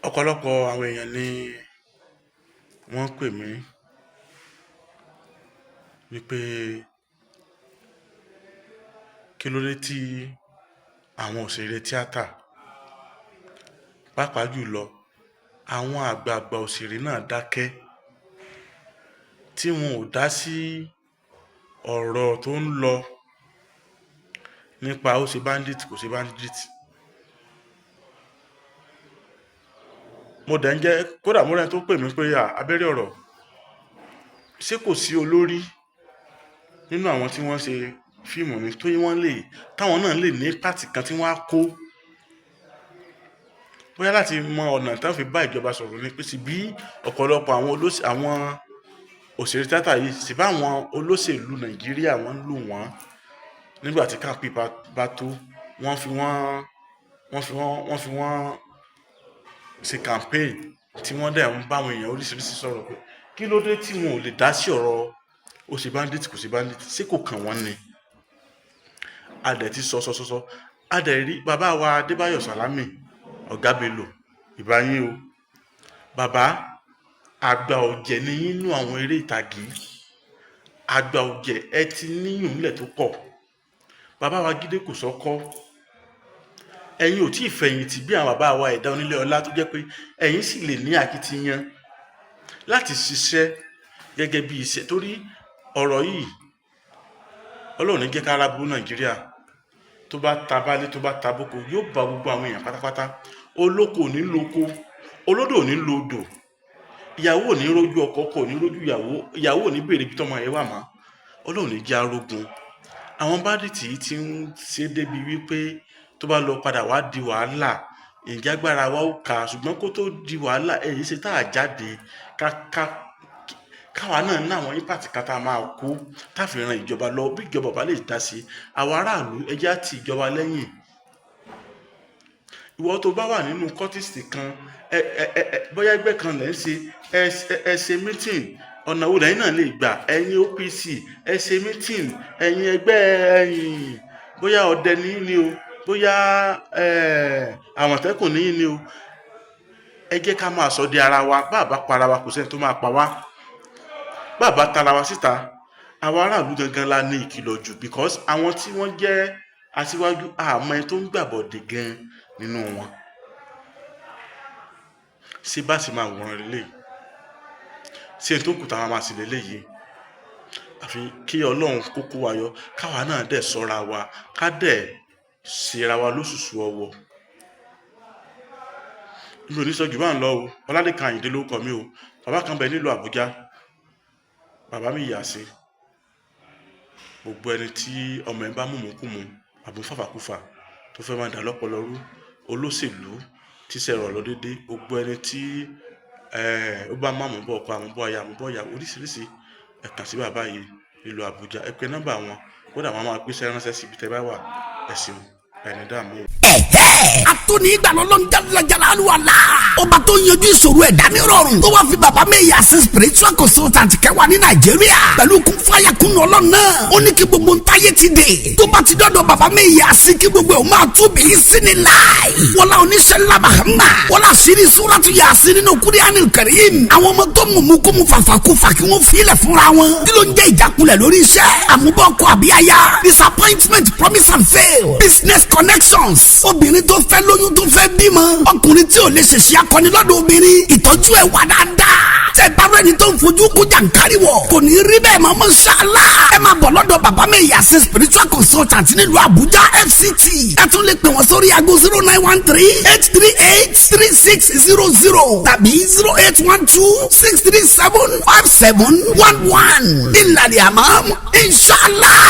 Ọ̀pọ̀lọpọ̀ àwọn èèyàn ni wọ́n pè mí wípé kí ló dé tí àwọn òṣèré tíátà, pàápàá jùlọ àwọn àgbààgbà òṣèré náà, dákẹ́ tí wọn ò dá sí ọ̀rọ̀ tó ń lọ nípa ó ṣe bandit, kò ṣe bandit. Mo dẹ̀ ń jẹ́ kódà mo rẹ́ni tó pè mí pé abẹ́rẹ́ ọ̀rọ̀, ṣé kò sí olórí nínú àwọn tí wọ́n ṣe fíìmù ni tó wọ́n lè táwọn náà lè ní pàtì kan tí wọ́n á kó, bóyá láti mọ ọ̀nà tí wọ́n fi bá ìjọba sọ̀rọ̀ ní pé sí bí ọ̀pọ̀lọpọ̀ àwọn òṣèré tíátà yìí sì bá àwọn olóṣèlú Nàìjíríà, wọ́n ń lò wọ́n nígbà tí campaign bá tó, wọ́n fi wọ́n ṣe campaign, tí wọ́n dẹ̀ ń bá àwọn èèyàn oríṣiríṣi sọ̀rọ̀, pé kí ló dé tí wọn ò lè dá sí ọ̀rọ̀ ó ṣe bandit, kò ṣe bandit? Ṣé kò kàn wọ́n ni? A dẹ̀ ti sọ sọ sọ sọ, a dẹ̀ rí bàbá wa Adébáyọ̀ Sàlámì, Ọ̀gá Bello, ìbáyín o bàbá. Àgbà ọ̀jẹ̀ ní nínú àwọn eré ìtàgé, àgbà ọ̀jẹ̀, ẹ ti níyùn nílẹ̀ tó pọ̀. Bàbá wa Jídé Kòsọ́kọ́, ẹ̀yin ò tí ì fẹ̀yìntì bí àwọn bàbá wa Ẹ̀dá Onílé Ọlá, tó jẹ́ pé ẹ̀yin sì lè ní akitiyan láti ṣiṣẹ́ gẹ́gẹ́ bí iṣẹ́, torí ọ̀rọ̀ yìí, Ọlọ́run ní jẹ́ ká ráburú Nàìjíríà. Tó bá ta bálé, tó bá ta bóko, yóò bá gbogbo àwọn èèyàn pátápátá. Olóko ò ní lóko, olódò ò ní lodò, ìyàwó ò ní rójú ọkọ, ọkọ ò ní rójú ìyàwó, ìyàwó ò ní béèrè ibi tọ́mọ ẹ̀ wà mọ́. Ọlọ́run ní jẹ́ arógun. Àwọn bandit yìí ti ń ṣe débi wípé tó bá lọ padà wá di wàhálà, ǹjẹ́ agbára wa ó kà? Ṣùgbọ́n kó tó di wàhálà, èyí ṣe tá a jáde ká ká káwa náà ní àwọn impact kan tá a máa kó tá a fi ran ìjọba lọ. Bí ìjọba bá lè dá sí, àwọn aráàlú, ẹ jẹ́ á ti ìjọba lẹ́yìn. Ìwọ tó bá wà nínú cultist kan, ẹ ẹ ẹ bóyá ẹgbẹ́ kan lẹ́ ń ṣe, ẹ ṣe meeting. Ọ̀nà wo lẹ́yìn náà lè gbà? Ẹ̀yin OPC, ẹ ṣe meeting. Ẹ̀yin ẹgbẹ́, ẹ̀yin bóyá ọdẹ ní ní o, bóyá Àmọ̀tẹ́kùn ní ní o, ẹ jẹ́ ká máa sọ di ara wa. Bá a bá para wa, kò sẹ́ni tó máa pa wá. Bá a bá tara wa síta, àwọn aráàlú gangan la ní ìkìlọ̀ jù, because àwọn tí wọ́n jẹ́ aṣíwájú, àmọ́ ẹni tó ń gbàbọ̀dè gan nínú wọn. Ṣé bá sì máa wòran lélẹ́yìí? Ṣé n tó kù táwọn máa sì lélẹ́yìí? Àfi kí Ọlọ́run kó kó wa yọ, káwa náà dẹ̀ ṣọ́ra wa, ká dẹ̀ ṣera wa lóṣùṣù ọwọ̀. Mi ò ní sọ jù bá ń lọ o. Ọlálẹ́kan Àyìndé lórúkọ mi o. Bàbá kan bẹ nílùú Àbújá, bàbá mi yà sí gbogbo ẹni tí ọmọ ẹ bá mùmúkùmù àbí fàfàkùfà tó fẹ́ máa dà lọ́pọlọ rú, olóṣèlú tíṣẹ́ rọ̀ lọ déédéé, gbogbo ẹni tí ó bá má mú bọ́ ọkọ, àmúbọ̀ aya, àmúbọ̀ ìyàwó, oríṣiríṣi, ẹ kàn sí bàbá yìí nílùú Àbújá. Ẹ pe nọ́mbà wọn, kódà wọn máa gbéṣẹ́ ránṣẹ́ síbi tẹ́ bá wà. Ẹ ṣeun, ẹni dààmú o. Ẹ̀hẹ́, atóni ìgbàlọ́lọ́ ń jalalu la. Ọba tó yanjú ìṣòro ẹ̀dá ní rọrùn, tó wá fi bàbá mi yà sí spiritual consultant kẹwàá ní Nàìjíríà pẹ̀lú kún fáyà kún ọlọ́run náà. Ó ní kí gbogbo ntáyé ti dè, tó bá ti dọ́dọ̀ bàbá mi yà sí, kí gbogbo ẹ̀ máa tóbi sí ni láì. Wọlá oníṣẹ́ ńlá Mahama, wọlá sírí súrátù yà sí nínú Kúránì Karim. Àwọn ọmọ tó mú kó mu fàfàkùfà, kí wọ́n filẹ̀ fúnra wọn. Kí ló ń jẹ́ ìjákulẹ̀ lórí iṣẹ́, àmúbọ̀kọ àbíyáyá, disappointment, promise and fail, business connections, obìnrin tó fẹ́ lóyún, tó fẹ́ bímọ, ọkùnrin tí ò lè ṣèṣe akọni lọ́dọ̀ obìnrin, ìtọ́jú ẹ̀ wà dáadáa. Tẹ bá rẹni tó ń fojú kó jàǹkárí wọ̀, kò ní rí bẹ́ẹ̀ mọ́, mọ́ṣálá. Ẹ máa bọ̀ lọ́dọ̀ bàbá mi yàsí spiritual consultant nílùú Àbújá, FCT. Ẹ tún lè pè wọ́n sórí aago 09138383600 tàbí 08126375711. Ìlànà àmọ́, inshallah.